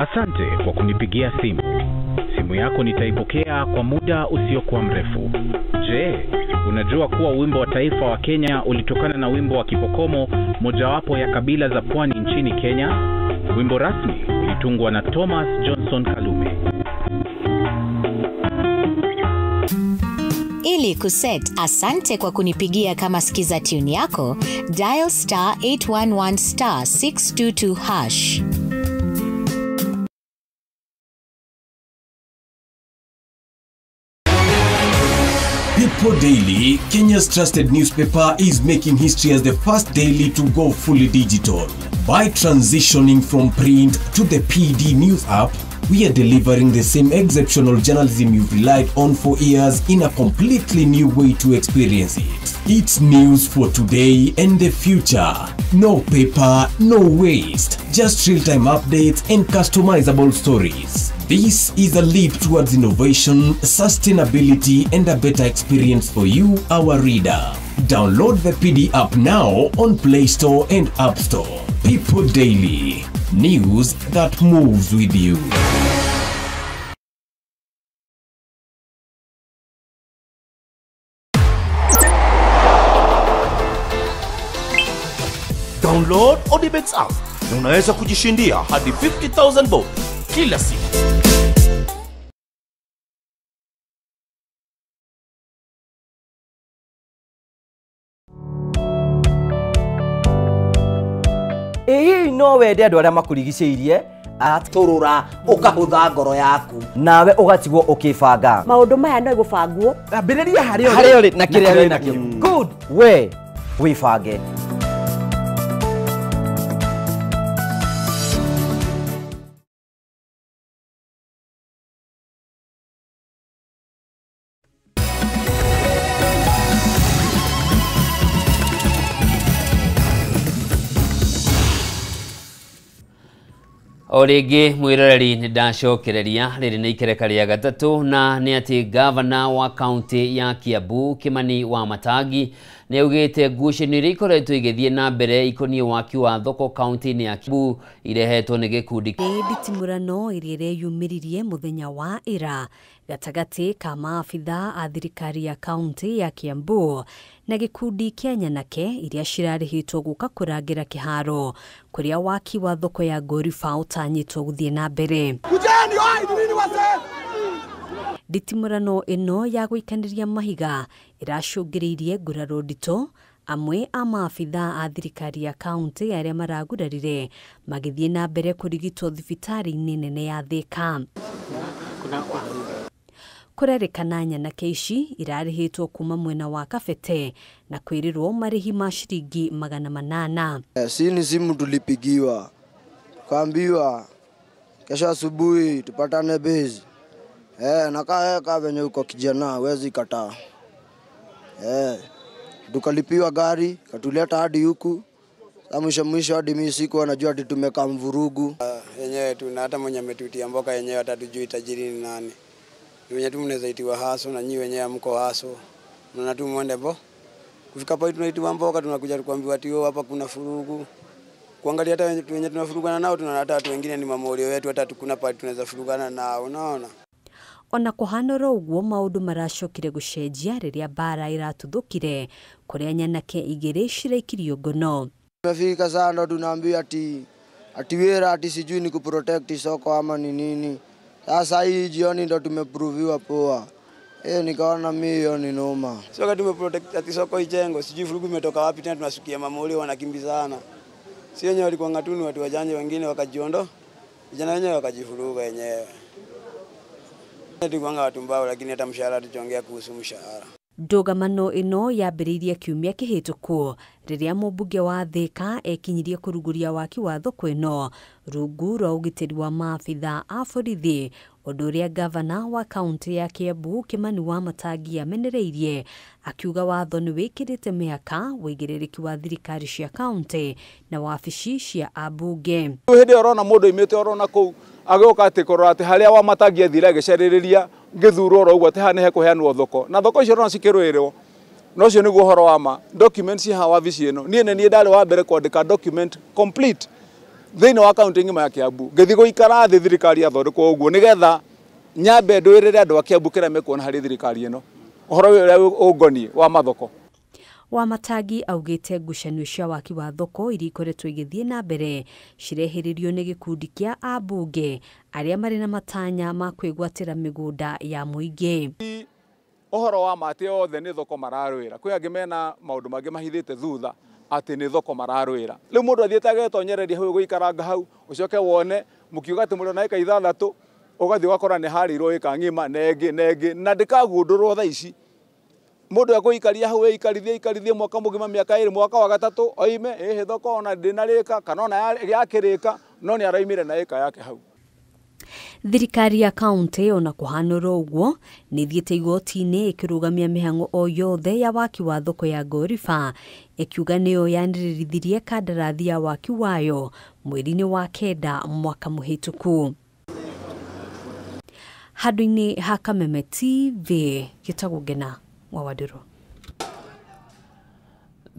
Asante kwa kunipigia simu. Simu yako nitaipokea kwa muda usiokuwa mrefu. Je, unajua kuwa wimbo wa taifa wa Kenya ulitokana na wimbo wa Kipokomo, mojawapo ya kabila za pwani nchini Kenya? Wimbo rasmi ulitungwa na Thomas Johnson Kalume. Ili kuset asante kwa kunipigia kama skiza tune yako, dial star 811 star 622 hash. People Daily, Kenya's trusted newspaper, is making history as the first daily to go fully digital. By transitioning from print to the PD News app, we are delivering the same exceptional journalism you've relied on for years in a completely new way to experience it. It's news for today and the future. No paper, no waste. Just real-time updates and customizable stories. This is a leap towards innovation, sustainability, and a better experience for you, our reader. Download the PD app now on Play Store and App Store. People Daily. News that moves with you. Download Odibets app na unaweza kujishindia hadi 50,000 bob kila siku. Ĩĩ no wende andũ arĩa makurigicĩirie atũrũra ũkahũtha ngoro yaku nawe ũgatigwo ũkĩbanga maũndũ maya no gũbangwo ambĩrĩria harĩa ũrĩ na kĩrĩa wĩ nakĩo. Good, we wĩbange. O rĩngĩ mwĩroreri nĩ ndacokereria rĩrĩ nĩ ikereka rĩa gatatũ, na nĩ atĩ gavana wa kaunti ya Kiambu Kimani Wamatangi nĩ augĩte ngucanio iria ikoretwo igĩthiĩ na mbere ikoniĩ waki wa thoko kaunti-inĩ ya Kiambu irehetwo nĩ gĩkundi. Nĩ nditimũrano ĩrĩa ĩreyumĩririe mũthenya wa ira gatagatĩ ka maabitha a thirikari ya kaunti ya Kiambu na gĩkundi kĩa nyanake iria cirarĩhĩtwo gũka kũrangĩra kĩharo kũrĩa waki wa thoko ya Ngoriba ũtanyĩtwo gũthiĩ na mbere. Nditimũrano ĩno ya gũikanĩria mahiga ĩracũngĩrĩirie nguraro nditũ, amwe a maabitha a thirikari ya kaunti arĩa maragurarire magĩthiĩ na mbere kũrigitwo thibitarĩ-inĩ nene ya Thika. Kũrerĩkana nyanake ici irarĩhĩtwo kuma mwena wa Kabete na kwĩrĩrwo marĩhi ma ciringi 800. Si ni simu tulipigiwa, tukaambiwa kesho asubuhi tupatane base. Na kaa venye uko kijana huwezi kataa. Tukalipiwa gari katuleta hadi huku. Mwisho mwisho hadi mimi sikuwa najua ati tumekaa mvurugu. Yenyewe tuna hata mwenye ametutia mboka yenyewe hata tujui tajiri ni nani. Wenye tu mnaweza itiwa haso na nyinyi wenyewe mko haso. Mnaona tu muende bo. Kufika pale tunaitiwa mboka tunakuja kuambiwa ati hapa kuna furugu. Kuangalia hata wenye tunafurugana nao tunaona hata watu wengine ni mamorio wetu, hata tukuna pale tunaweza furugana nao, unaona. Ona kũhanora ũguo maũndũ maracokire gũcenjia rĩrĩa mbara ĩratuthũkire kũrĩa nyanake igĩrĩ ciraikirio ngono. Tumefika sana ndo tunaambiwa ati wera ati sijui ni kuprotect soko ama ni nini. Sasa hii jioni ndo tumeproviwa poa. Nikaona mimi hiyo ni noma. Sio kama tumeprotect ati soko ijengo, sijui furugu imetoka wapi tena tunasukia mamoli wanakimbizana. Si wenyewe walikuwa ngatuni watu wajanja wengine wakajiondo. Vijana wenyewe wakajifuruga wenyewe. Tulikuwa watu mbao lakini hata mshahara tuchongea kuhusu mshahara. Ndũgamano ĩno yambĩrĩirie kiumia kĩhĩtũku rĩrĩa mũmbunge wa Thika ekinyirie kũrugũria waki wa thoko ĩno rungu rwa ũgitĩri wa maabitha a borithi, ũndũ ũrĩa gavana wa kaunti ya Kiambu Kimani Wamatangi amenereirie akiuga watho nĩ wĩkĩrĩte mĩhaka wĩigĩrĩrĩki wa thirikari cia kaunti na wabici cia ambunge. Hĩndĩ ĩyo ũrona mũndũ oimĩte orona kũu agĩũka atĩ kũrora atĩ harĩa Wamatangi athire agĩcarĩrĩria ngĩthurwo oro ũguo atĩ haha nĩ hekũheanwo thoko na thoko icio ũrona cikĩrũĩrwo na ũcio nĩguo ũhoro wa ma. Documents haha wabici ĩno niĩ nĩ niĩ ndarĩ wa mbere kwandĩka document complete thĩinĩ wa kaunti ng'ima ya Kiambu, ngĩthiĩ gũikara thĩ thirikari yathondekwo ũguo nĩgetha nyambe ndwĩrĩre andũ a Kiambu kĩrĩa mekuona harĩ thirikari ĩno ũhoro ũrĩa ũngoniĩ wa mathoko. Wamatangi augĩte ngucanio cia waki wa thoko iria ikoretwo igĩthiĩ na mbere cirehĩrĩrio nĩ gĩkundi kĩa ambunge arĩa marĩ na matanya ma kwĩgwatĩra mĩgũnda ya mũingĩ. Ũhoro wa ma atĩ othe nĩ thoko mararũĩra, kwĩ angĩ mena maũndũ mangĩ mahithĩte thutha atĩ nĩ thoko mararũĩra. Rĩu mũndũ athiĩte agetonyereria hau gũikaranga hau ũcoke wone mũkiuga atĩ mũrĩ na ĩka 6 ũgathiĩ ũgakora nĩ harĩirwo ĩka ng'ima na ĩngĩ na ĩngĩ na ndĩkagundũrwo thaa ici. Mũndũ ekũikaria hau eikarithie mwaka mũgima mĩaka 2 mwaka wa gatatũ oime ĩhĩ thoko ona ndĩnarĩka kana ona yakĩrĩka no nĩ araimire na ĩka yake hau. Thirikari ya kaunti ona kũhanũra ũguo nĩ ĩthiĩte igoti-inĩ ĩkĩrũgamia mĩhang'o o yothe ya waki wa thoko ya Ngoriba ĩkiuga nĩyo yanĩrĩrithirie kandarathi ya waki wayo mweri-inĩ wa 9 mwaka mũhĩtũku. Handũ-inĩ ha Kameme TV gĩtagwo Ngena wa Wandĩrũ.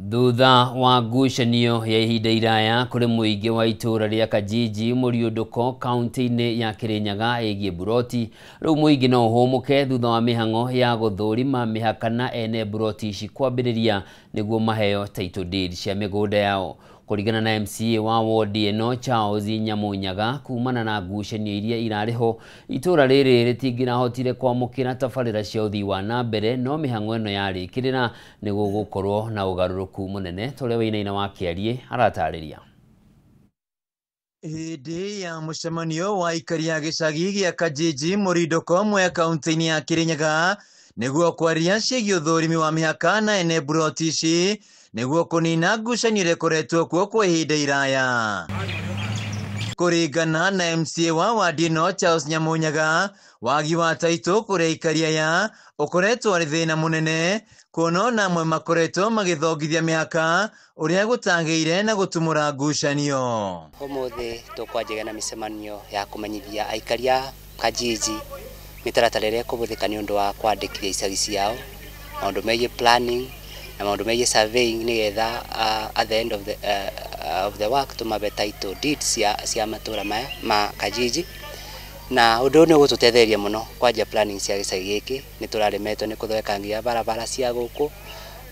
Thutha wa ngucanio ya ihinda iraya kũrĩ mũingĩ wa itũũra rĩa Kajiji Mũriũndũko kaunti-inĩ ya Kĩrĩnyaga ĩgiĩ buroti, rĩu mũingĩ no ũhũmũke thutha wa mĩhang'o ya gũthũrima mĩhaka na ene buroti ici kwambĩrĩria nĩguo maheo title deed cia mĩgũnda yao. Kũringana na MCA wa wodi ĩno Charles Nyamunyaga, kumana na ngucanio iria irarĩ ho itũũra rĩrĩ rĩtingĩrahotire kwamũkĩra tabarĩra cia ũthii wa na mbere, no mĩhang'o ĩno yarĩkĩrĩra nĩ gũgũkorwo na ũgarũrũku mũnene ta ũrĩa Wainaina wa Kĩariĩ aratarĩria. Hĩndĩ ya mũcemanio wa aikari a gĩcagi gĩa Kajiji Mũrindũko Mwea kaunti-inĩ ya Kĩrĩnyaga nĩguo kwaria ciĩgiĩ ũthũrimi wa mĩhaka na ene buroti ici nĩguo kũnina ngucanio ĩrĩa ĩkoretwo kuo kwa ihinda iraya. Kũringana na MCA wa wadi ĩno Charles Nyamunyaga, Wagi wa taitũ kũrĩ aikari aya ũkoretwo arĩ thĩna mũnene kuona ona amwe makoretwo magĩthongithia mĩhaka ũrĩa gũtagĩire na gũtumũra ngucanio. Ũmũthĩ tũkwanjagia na mĩcemanio ya kũmenyithia aikari a Kajiji mĩtaratara ĩrĩa ĩkũhũthĩka nĩ ũndũ wa kwandĩkithia icagi ciao, maũndũ megiĩ planning na maũndũ megiĩ surveying nĩgetha at the end of the work tũmabe title deeds cia matũra maya ma Kajiji. Na ũndũ ũyũ nĩ ũgũtũteithĩrĩria mũno kwanjia planning cia gĩcagi gĩkĩ. Nĩ tũraremetwo nĩ kũthondeka barabara cia gũkũ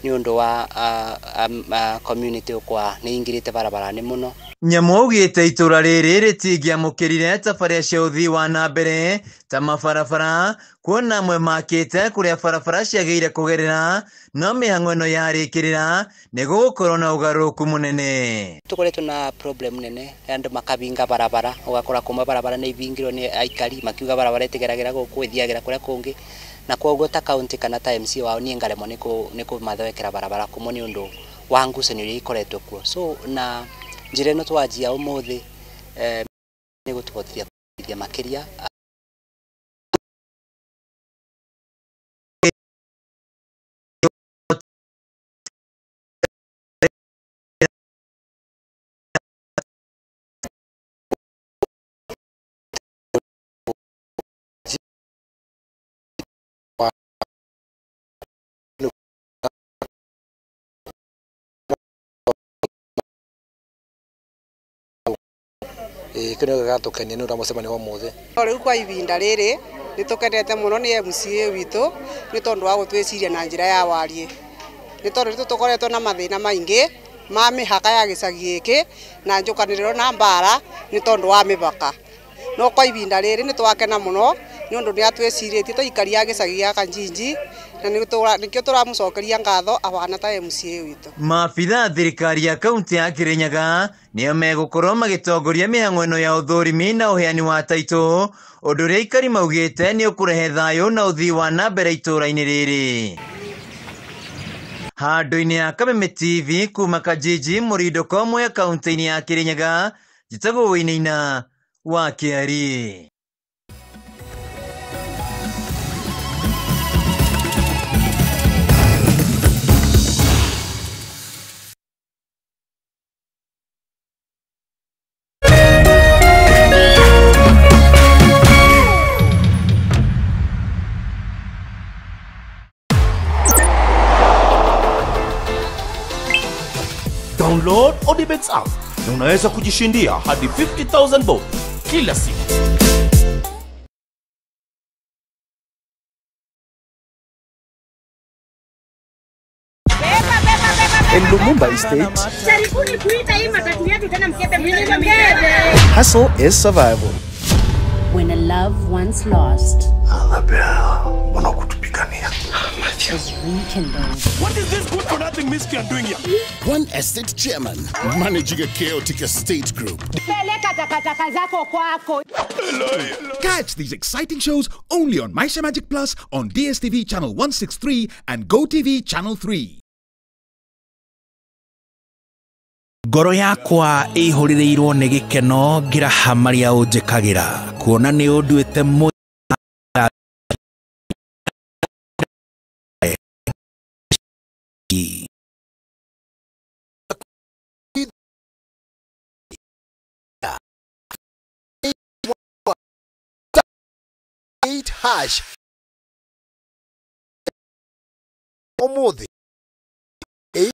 nĩ ũndũ wa community ũkwa nĩ ingĩrĩte barabara-inĩ mũno. Nyamu augĩte itũra rĩrĩ rĩtingĩamũkĩrire tabarĩra cia ũthii wa na mbere ta mabarabara kuona amwe makĩte kũrĩa barabara ciagĩrĩire kũgerera no mĩhang'o ĩno yarĩkĩrĩra nĩ gũgũkorwo na ũgarũrũku mũnene. Tũkoretwo na problem nene andũ makabinga barabara, ũgakora kuma barabara nĩ ibingirwo nĩ aikari makiuga barabara ĩtigeragĩra gũkũ ĩthiagĩra kũrĩa kũngĩ, na kwoguo ta county kana ta MC wao niĩ ngaremwo nĩ kũmathondekera barabara kumwe nĩ ũndũ wa ngucanio iria ikoretwo kuo. So na njĩra ĩno twanjia ũmũthĩ nĩ gũtũhotithia makĩria. Kĩu nĩkĩo gĩgatũkenia nĩ ũndũ wa mũcemanio wa ũmũthĩ. Rĩu kwa ihinda rĩrĩ nĩ tũkenete mũno nĩ MCA witũ nĩ tondũ wa gũtwĩciria na njĩra ya wariĩ, nĩ tondũ nĩ tũkoretwo na mathĩna maingĩ ma mĩhaka ya gĩcagi gĩkĩ na njũkanĩrĩro na mbara nĩ tondũ wa mĩhaka. No kwa ihinda rĩrĩ nĩ twakena mũno nĩ ũndũ nĩ atwĩcirĩtie ta aikari a gĩcagi gĩa Kanjinji na nĩkĩo tũramũcokeria ngatho ahana ta MCA witũ. Maabitha thirikari ya kaunti ya Kirinyaga nĩo megũkorwo magĩtongoria mĩhang'o ĩno ya ũthũrimi na ũheani wa taitũ, ũndũ ũrĩa aikari maugĩte nĩ ũkũrehe thayũ na ũthii wa na mbere itũũra-inĩ rĩrĩ. Handũ-inĩ ya Kameme TV kuma Kajiji Mũrindũko Mwea kaunti-inĩ ya Kirinyaga, njĩtagwo Wainaina wa Kĩari. Download Odibets app na unaweza kujishindia hadi 50,000 bob kila siku. In Lumumba Estate, hustle is survival. When a love once lost is rekindled. What is this good for nothing miscreant doing here? One estate chairman managing a chaotic estate group. Catch these exciting shows only on Maisha Magic Plus on DSTV channel 163 and GoTV channel 3. Ngoro yakwa ĩihũrĩrĩirwo nĩ gĩkeno ngĩraha marĩa ũnjĩkagĩra kuona nĩ ũnduĩte mũ hash Omuthi 8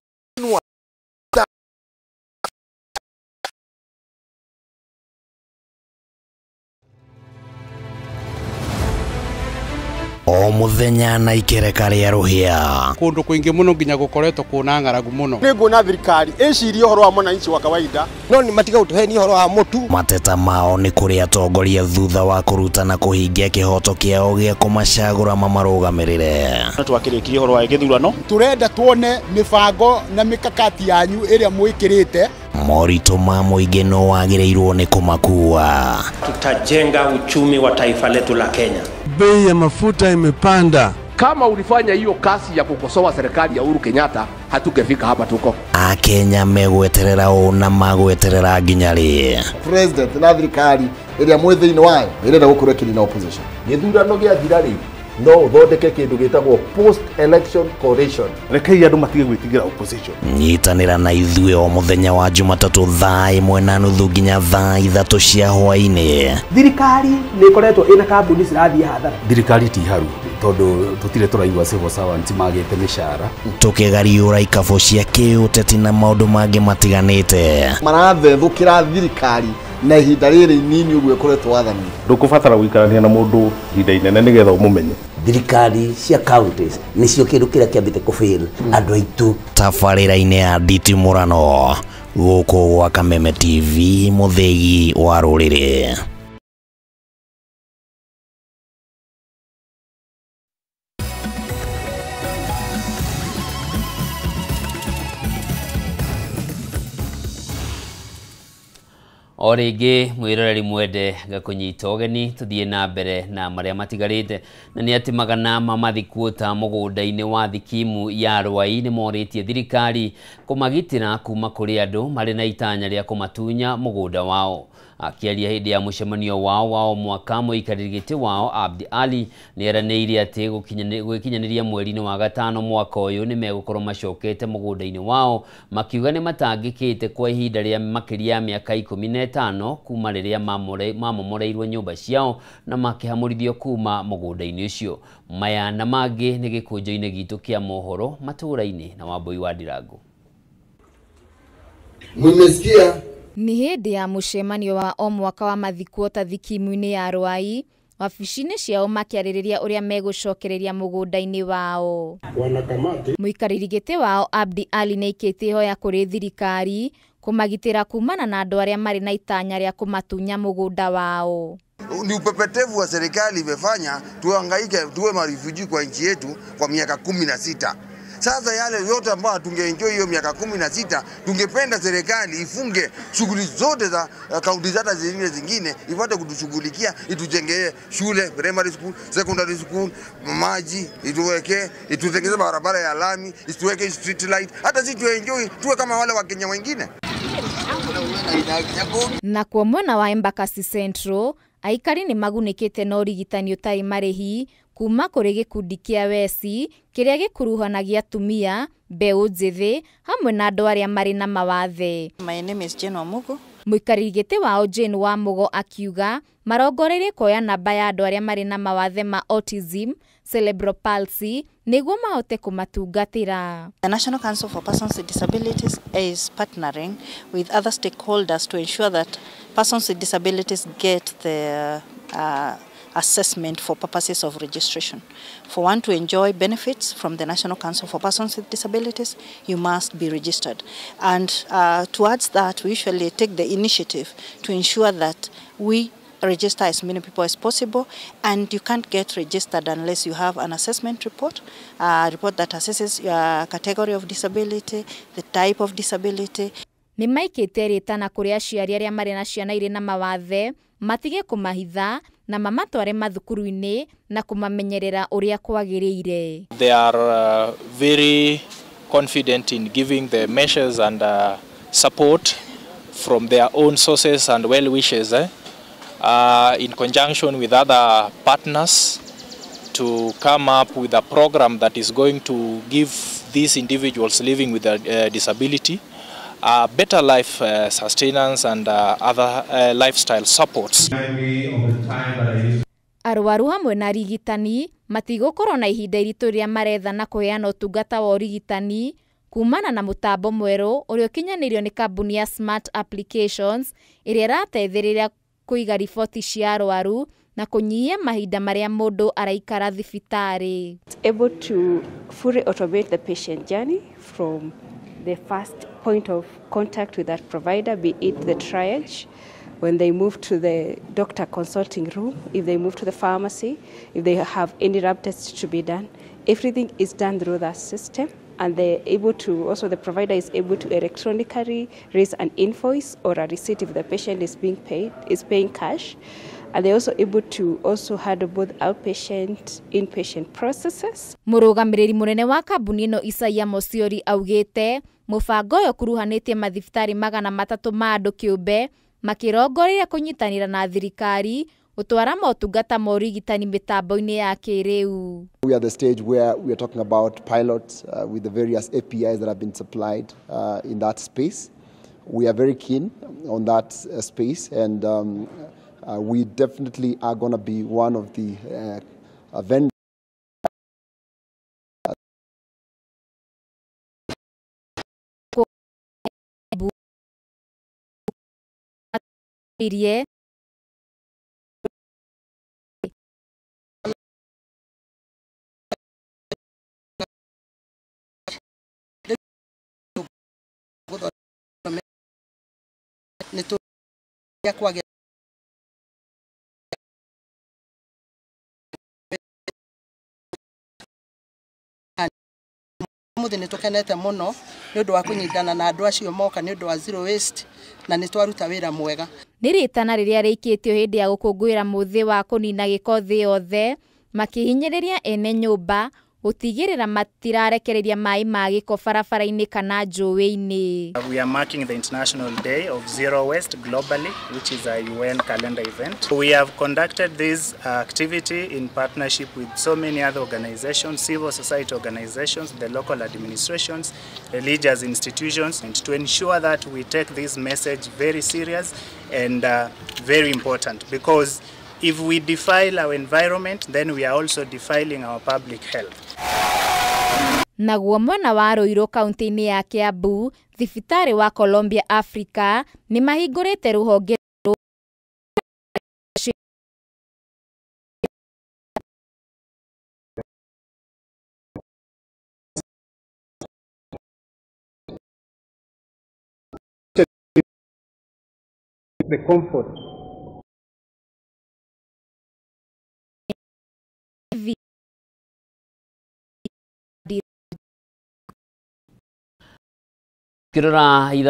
O muthenya na ikereka rĩa rũhĩa kundu kwingi muno nginya gukoretwo kuna ng'aragu muno. Nĩ nguona thirikari ĩcirie ũhoro wa mwananchi wa kawaida no nĩ matiga gũtũhenia ũhoro wa mũtu. Mateta mao nĩ kũrĩ atongoria thutha wa kũruta na kũhingia kĩhoto kĩao gĩa kũmacagũra mamarũgamĩrĩre. Twakĩrĩkirie ũhoro wa gĩthurano, turenda tuone mĩbango na mĩkakati yanyu ĩrĩa mwĩkĩrĩte. Moritũ ma mũingĩ no wagĩrĩirwo nĩ kũmakua. Tutajenga uchumi wa taifa letu la Kenya. Bei ya mafuta imepanda. Kama ulifanya hiyo kazi ya kukosoa serikali ya Uhuru Kenyatta, hatungefika hapa tuko. Akenya megweterera ũ na magweterera nginya rĩ? President na thirikari ĩrĩa mwĩ thĩinĩ wayo ĩrenda gũkorwo ĩkĩnina opposition. Gĩthurano gĩathira rĩ, no ũthondeke kĩndũ gĩtagwo post election coalition. Rekei andũ matige gwĩtigĩra opposition. Nyitanĩra na ithuĩ o mũthenya wa Jumatatũ thaa 1:30 nginya thaa 3 cia hwaĩ-inĩ. Thirikari nĩ ĩkoretwo ĩna kambuni cirathiĩ hathara. Thirikari ti haru tondũ tũtirĩ tũraigua civil servants magĩte mĩcara. Tũkĩgariũra ikabũ cia kĩũteti na maũndũ mangĩ matiganĩte. Marathethũkĩra thirikari na ihinda rĩrĩ inini ũguo ĩkoretwo wathani. Ndũkũbatara gũikarania na mũndũ ihinda inene nĩgetha ũmũmenye. Thirikari cia counties nĩcio kĩndũ kĩrĩa kĩambĩte kũfail andũ aitũ. Tabarĩra-inĩ ya nditimũrano gũkũ gwa Kameme TV, mũthĩgi wa rũrĩrĩ. O rĩngĩ mwĩroreri mwende ngakũnyita ũgeni tũthiĩ na mbere na marĩa matigarĩte, na nĩ atĩ magana ma mathikuota mũgũnda-inĩ wa thikimu ya Rwai nĩ morĩtie thirikari kũmagitĩra kuma kũrĩ andũ marĩ na itanya rĩa kũmatunya mũgũnda wao. Akĩaria hĩndĩ ya mũcemanio wao wa o mwaka, mũikarĩri gĩtĩ wao Abdi Ali nĩ eranĩire atĩ gwĩkinyanĩria mweri-inĩ wa gatano mwaka ũyũ nĩ megũkorwo macokete mũgũnda-inĩ wao, makiuga nĩ matangĩkĩte kwa ihinda rĩa makĩria ya mĩaka 15 kuma rĩrĩa mamomoreirwo nyũmba ciao na makĩhamũrithio kuma mũgũnda-inĩ ũcio. Maya na mangĩ nĩ gĩkũnjo-inĩ gitũ kĩa mohoro matũũra-inĩ na Wambui wa Ndirango. Mmesikia? Nĩ hĩndĩ ya mũcemanio wa o mwaka wa mathikuota thikimu-inĩ ya Rwai, wabici-inĩ ciao makĩarĩrĩria ũrĩa megũcokereria mũgũnda-inĩ wao. Mũikarĩri gĩtĩ wao Abdi Ali nĩaikĩtie ihoya kũrĩ thirikari kũmagitĩra kumana na andũ arĩa marĩ na itanya rĩa kũmatunya mũgũnda wao. Ni upepetevu wa serikali imefanya tuhangaike tuwe marifuji kwa nchi yetu kwa miaka 16. Sasa yale yote ambayo tungeenjoy hiyo miaka 16, tungependa serikali ifunge shughuli zote za kaunti zata zingine ipate kutushughulikia, itujengee shule, primary school, secondary school, maji, ituweke, itutengeze barabara ya lami, isituweke street light, hata sisi tuenjoy tuwe kama wale wa Kenya wengine. Na kuo mwena wa Embakasi Central, aikari nĩ magunĩkĩte na ũrigitani ũtarĩ marĩhi kuma kũrĩ gĩkundi kĩa Wesi kĩrĩa gĩkuruhanagia atumia, mbeũ njĩthĩ hamwe na andũ arĩa marĩ na mawathe. My name is Jane Wamugo. Mũikarĩri gĩtĩ wao Jane Wamugo akiuga marongoreirie kuoya namba ya andũ arĩa marĩ na mawathe ma autism, cerebral palsy nĩguo mahote kũmatungatĩra. The National Council for Persons with Disabilities is partnering with other stakeholders to ensure that persons with disabilities get the assessment for purposes of registration. For one to enjoy benefits from the National Council for Persons with Disabilities, you must be registered. And towards that, we usually take the initiative to ensure that we register as many people as possible, and you can't get registered unless you have an assessment report, a report that assesses your category of disability, the type of disability. Nĩ maikĩte rĩtana kũrĩ aciari arĩa marĩ na ciana irĩ na mawathe matige kũmahitha na mamatware mathukuru-inĩ na kũmamenyerera ũrĩa kwagĩrĩire. They are very confident in giving the measures and support from their own sources and well wishes in conjunction with other partners to come up with a program that is going to give these individuals living with a disability better life sustenance and other lifestyle supports. Arwaru hamwe na arigitani matigũkorwo na ihinda iritũ rĩrĩa maretha na kũheana ũtungata wa ũrigitani kumana na mũtambo mwerũ ũrĩa ũkinyanĩirio nĩ kambuni ya Smart Applications ĩrĩa ĩrateithĩrĩria kũiga riboti cia arwaru na kũnyihia mahinda marĩa mũndũ araikara thibitarĩ. Able to fully automate the patient journey from the first point of contact with that provider, be it the triage, when they move to the doctor consulting room, if they move to the pharmacy, if they have any lab tests to be done, everything is done through that system. And they're able to, also the provider is able to electronically raise an invoice or a receipt if the patient is being paid, is paying cash. And they're also able to also handle both outpatient, inpatient processes. Mũrũgamĩrĩri mũnene wa kambuni ĩno Isaia Mosiori augĩte mũbango ũyũ ũkuruhanĩtie mathibitarĩ 300 ma andũ kĩũmbe makĩrongoreiria kũnyitanĩra na thirikari Gũtwara motungata ma ũrigitani mĩtambo-inĩ ya kĩrĩu. We are the stage where we are talking about pilots with the various APIs that have been supplied in that space. We are very keen on that space, and we definitely are going to be one of the vendors. Umuthi nĩ tũkenete mũno nĩ ũndũ wa kũnyitana na andũ acio moka nĩ ũndũ wa zero waste na nĩ twaruta wĩra mwega. Nĩ rĩtana rĩrĩa rĩikĩtio hĩndĩ ya gũkũngũĩra mũthĩ wa kũnina gĩko thĩ yothe, makĩhinyĩrĩria ene nyũmba gũtigĩrĩra matirarekereria maĩ ma gĩko barabara-inĩ kana njũĩ-inĩ. We are marking the International Day of Zero Waste globally, which is a UN calendar event. We have conducted this activity in partnership with so many other organizations, civil society organizations, the local administrations, religious institutions, and to ensure that we take this message very serious and very important, because if we defile our environment, then we are also defiling our public health. Naguo mwena wa Ruiru kaunti-inĩ ya Kiambu, thibitarĩ wa Columbia Africa nĩ mahingũrĩte rũhonge the comfort Kirora itha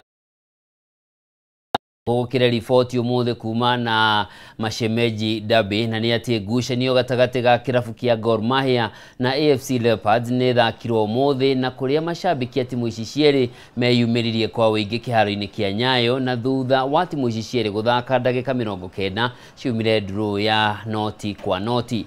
gũkĩra riboti ũmũthĩ kuma na mashemeji derby na nĩ atĩ ngucanio gatagatĩ ga kĩrabu kĩa Gor Mahia na AFC Leopards nĩ ĩthakirwo ũmũthĩ na kũrĩa mashabiki a timu ici cierĩ meyumĩririe kwa ũingĩ kĩharo-inĩ kĩa Nyayo na thutha wa timu ici cierĩ gũthaka ndagĩka 90 ciumire draw ya 0-0.